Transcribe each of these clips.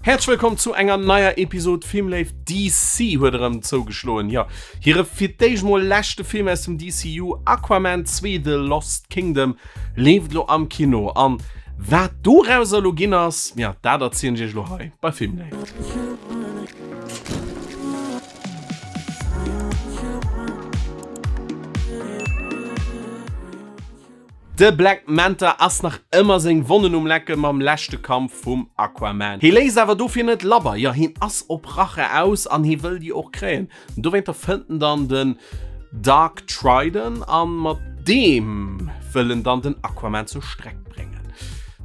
Häerzlech wëllkomm zu enger neier Episod Filmléift. DC huet erëm zougeschloen. Jo, hire fir d'éischt mol leschte Film aus dem DCU, Aquaman 2, The Lost Kingdom, leeft elo am Kino. An wat dorauser elo ginn ass, ja, dat erzielen ech iech elo hei bei Filmléift. De Black Manta ass nach ëmmer seng Wonnen um Lecke mam leschte Kampf vum Aquaman. Hie léisst awer dofir net labber, jo hien ass op Rache aus an hie wëll déi och kréien. Dowéinter fënnt en dann den Dark Trident an mat deem wëll en dann den Aquaman zur Streck bréngen.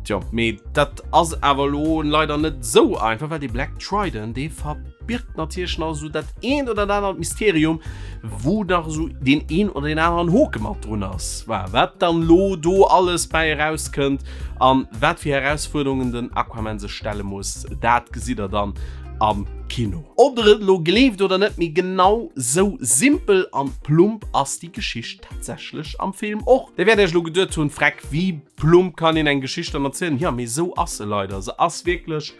Tjo, mee dat ass awer elo leider net esou einfach, well dee Black Trident dee verbiergt natierlech nach esou dat eent oder dat anert Mysterium, wou nach esou deen een oder deen aneren Hoke mat drun ass. Voilà, wat dann elo do alles bäi erauskënnt an wat fir Herausfuerderungen den Aquaman sech stelle muss, dat gesitt der dann am Kino. Ob der et elo gleeft oder net, mee genau sou simpel an plump ass déi Geschicht tatsächlech am Film och. Dir wäert iech elo geduet hunn, Freck, wéi plump kann een eng Geschicht dann erzielen? Jo, mee sou ass se leider. Se ass wierklech,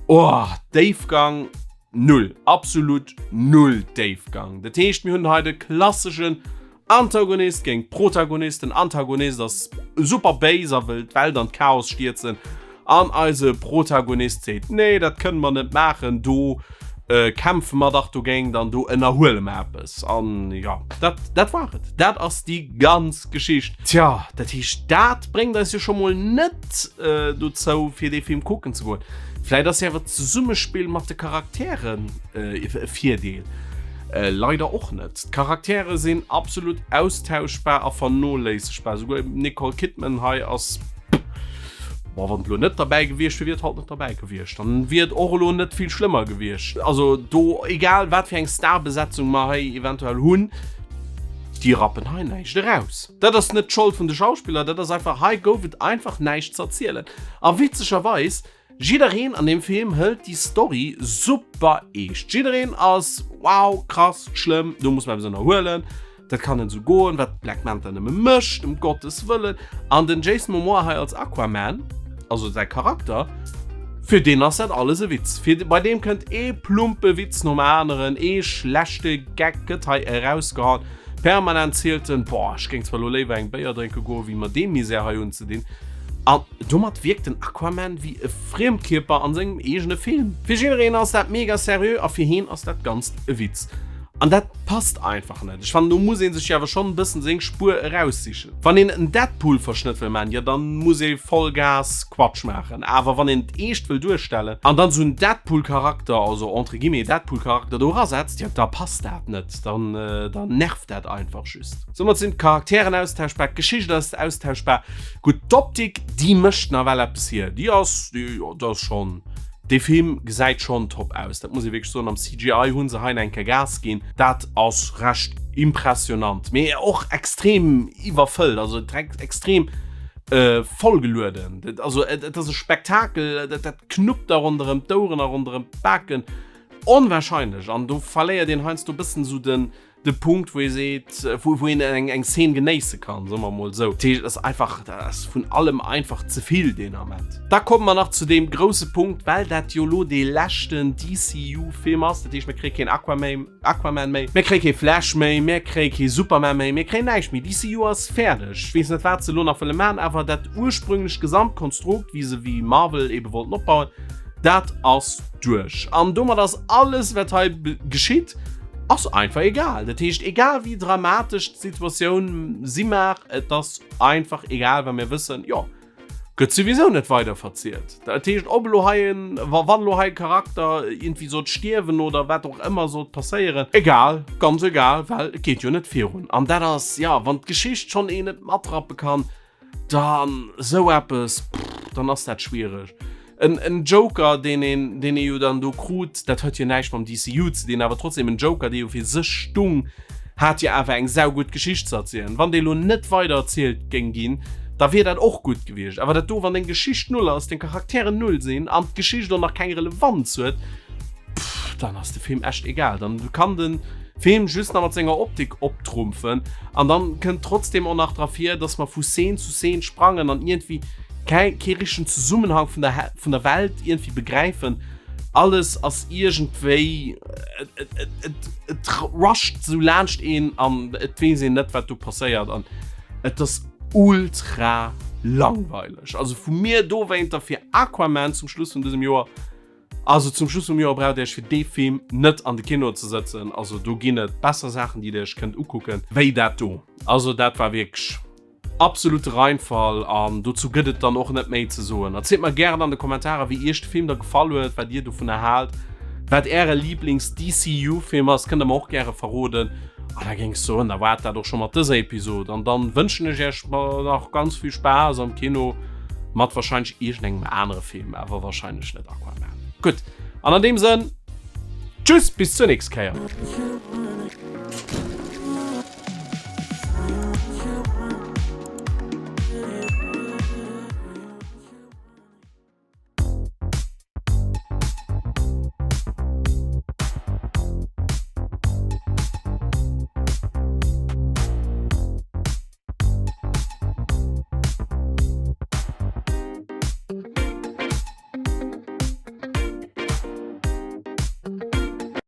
oh, Déifgang null, absolut null Déifgang. Dat heescht, mir hunn hei de klasseschen Antagonist géint Protagonist. Den Antagonist ass super béis a wëll d'Welt an d'Chaos stierzen. An eise Protagonist seet, Nee, dat kënne mer net maachen, do kämpfe mer dach dogéint an do ënnerhuele mer eppes. An jo, dat, dat war et. Dat ass déi ganz Geschicht. Tja, dat heescht, dat bréngt eis jo scho mol net dozou, fir dee Film kucken ze goen. Vläit ass jo awer d'Zesummespill mat de Charakteren e Virdeel. Leider och net. D'Charaktere sinn absolut austauschbar a vernoléissegbar. Souguer d'Nicole Kidman hei ass, boah, wann et elo net derbäi gewiescht wier, wier et halt net derbäi gewiescht. Dann wier et och elo net vill schlëmmer gewiescht. Also do, egal wat fir eng Starbesetzung mer hei eventuell hunn, déi rappen hei näischt eraus. Dat ass net d'Schold vun de Schauspiller, dat ass einfach, hei gouf et einfach näischt ze erzielen. A witzegerweis, Jiddereen an deem Film hëlt déi Story super eescht. Jiddereen ass wow, krass, schlëmm, do muss mer eppes ënnerhuelen, dat kann net esou goen, wat Black Manta nëmme mécht, ëm Gottes Wëllen. An den Jason Momoa hei als Aquaman, also säi Charakter, fir deen ass dat alles e Witz. Fir, bei deem kënnt ee plumpe Witz nom aneren, ee schlechte Gag gëtt hei erausgehauen. Permanent zielt en, boah, ech géing zwar elo léiwer eng Béier drénke goen, wéi mer dee Misär hei unzedinn. An domat wierkt den Aquaman wéi e Friemkierper an sengem eegene Film. Fir jiddereen ass dat mega seriö a fir heen ass dat Ganzt e Witz. An dat passt einfach net. Ech fannen do muss ee sech jo awer schonn e bëssen seng Spuer eraussichen. Wann een en Deadpool-Verschnëtt wëll maachen, jo dann muss ee Vollgas Quatsch maachen. Awer wann een et eescht wëll duerstellen an dann esou en Deadpool-Charakter, also entre guillemets Deadpool-Charakter do erasetzt, jo da passt dat net. Dann dann nervt dat einfach just. Soumat sinn d'Charakteren austauschbar, d'Geschicht ass austauschbar. Gutt, d'Optik, déi mécht nawell eppes hier. Déi ass, jo, dat ass schonn, dee Film gesäit schonn top aus, dat muss ee wierklech soen. Am CGI hu se hei eng Kéier Gas ginn. Dat ass recht impressionant, mee och extrem iwwerfëllt, also direkt extrem vollgelueden. Also et ass e Spektakel, dat dat knuppt der ronderëm d'Oueren a ronderëm d'Baken. Onwahrscheinlech! An do verléiert een heiansdo e bëssen esou den, de Punkt wou ee seet, wou wou een eng eng Szene genéisse kann, soe mer emol esou. Dat heescht, et ass einfach, dat ass vun allem einfach ze vill deen Ament. Da komme mer nach zu deem grousse Punkt, well dat jo elo dee leschten DCU-Film ass, dat heescht mir kréie keen Aquaman Aquaman méi, mir kréie kee Flash méi, mir kréie kee Superman méi, mir kréien näischt méi. DCU ass fäerdeg. Ech weess net wat se elo nach wëlle maachen, awer dat ursprünglecht Gesamtkonstrukt, wéi se wéi Marvel ebe wollten opbauen, dat ass duerch. An domat ass alles wat hei geschitt, Ass einfach egal. Dat heescht, egal wéi dramatesch d'Situatioun si mag, et ass einfach egal, well mir wëssen, jo, gëtt souwisou net weider verzielt. Dat heescht, ob elo hei en, wa wann elo hei e Charakter iergendwéi sollt stierwen oder wat och ëmmer sollt passéieren, egal, ganz egal, well et geet jo net virun. An dat ass, jo, wann d'Geschicht schonn een net matrappe kann, Dann sou eppes, pff, dann ass dat schwiereg. En, en Joker, deen een, deen ee jo dann do krut, dat huet jo näischt mam DCU ze dinn, awer trotzdem en Joker, dee jo fir sech stung, hat jo awer eng saugutt Geschicht ze erzielen. Wann déi elo net weider erzielt géing ginn, da wier dat och gutt gewiescht. Awer dat do, wann deng Geschicht null ass, deng Charakteren null sinn an d'Geschicht och nach keng Relevanz huet, pff, dann ass de Film echt egal. Dann kann den Film just nach mat senger Optik optrumpfen an dann kënnt trotzdem och nach dra vir, dass mer vu Szene zu Szene sprangen an iergendwéi kei kee richtegen Zesummenhang vun der vun der Welt iergendwéi begräifen. Alles ass iergendwéi, et rusht sou laanscht een an et weess een net wat do passéiert an et ass ultra langweileg. Also vu mir dowéinter fir Aquaman zum Schluss vun dësem Joer, also zum Schluss vum Joer braucht dir iech fir dee Film net an de Kino ze sëtzen, also do ginn et besser Saachen déi dir iech kënnt ukucken wéi dat do. Also dat war wierklech. Absolute Reinfall an dozou gëtt et dann och net méi ze soen. Erzielt mer gären an de Kommentarer wéi iech de Film da gefall huet, wat dir dovunner haalt, wat äre Lieblings DCU Film ass, kënnt der mer och gäre verroden. An da géing ech soen, da war et dat och scho mat dëser Episod an dann wënschen ech iech nach ganz vill Spaass am Kino mat wahrscheinlech iergendengem anere Film, awer wahrscheinlech net Aquaman. Gutt, an an deem Sënn, tschüss bis zur nächst Kéier.